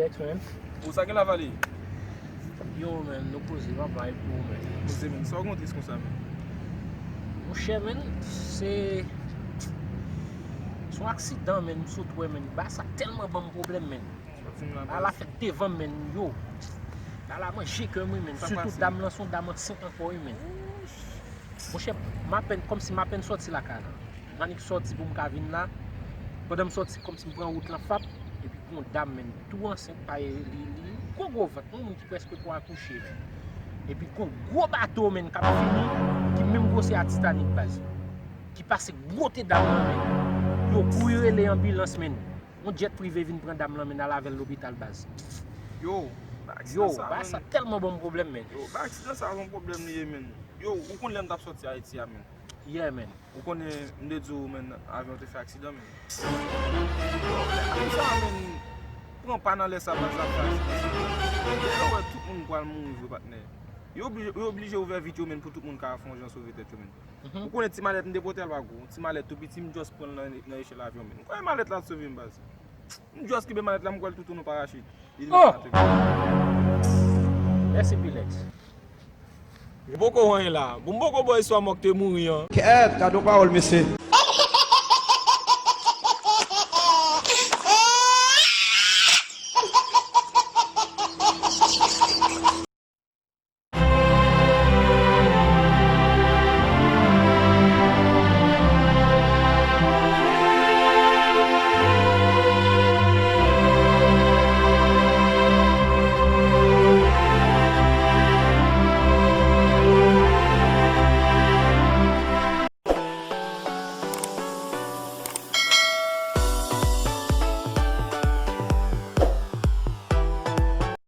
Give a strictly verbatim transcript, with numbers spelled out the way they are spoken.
Lex, man. Ou sa gen la vale? Yo, man, nou poze, pa bay pou ou, man. Poze, man. Sa w gen tris konsa, man? Monchè, man, se se yon aksidan, man, m sot wè, man. Ba sa tèlman ban m pwoblèm, man. Ba la fèt devan m, man, yo. Ba la manje kè m, wi, man. Sitou dam lan, se yon dam ansent ankò, wi, man. Monchè, m apèn, kòmsi m apèn sòti lakay la. M annik sòti pou m ka vin la. Pandan m sòti, kòmsi m pran wout lan fap, epi gon dam, man, tou ansent, pa li, li gwo gwo vant, yon moun ki prèske pou akouche, man. Epi gon gwo bato, man, k ap vini, ki menm gwosè a Titanic, baz. Ki pase bwote dam lan, man. Yo kouri rele anbilans, man. Yon djèt prive vin pran dam lan, man, al avè l lopital, baz. Yo, ba aksidan sa, ba sa tèlman ban m pwoblèm, man. Yo, ba aksidan sa, se yon pwoblèm li ye, man. Yo, ou konn lè m t ap sòti Ayiti a, man? Yeah, man. Ou konnen, m te di w, man, avyon te fè aksidan, man. Yo, lè sa, man, pran pa nan lè sa, baz, ap fè aksidan. Yo wè tout moun pral mouri vre, patnè. Yo oblije, yo oblije ouvè vit yo, man, pou tout moun ka fè yon jan sove tèt yo, man. Ou konnen ti malèt m te pote a pa gwo. Ti malèt tou piti, m just pran l nan, nan echèl avyon, man. Ou konnen malèt la t sove m, baz. M just kenbe malèt la, m kwè l tou tounen parachit. Li Oh! Mèsi, Pilex. Ou poko wè anyen la. Bon, m poko ba w istwa mò k te mouri an. Kèt, gade yon pawòl, mesye.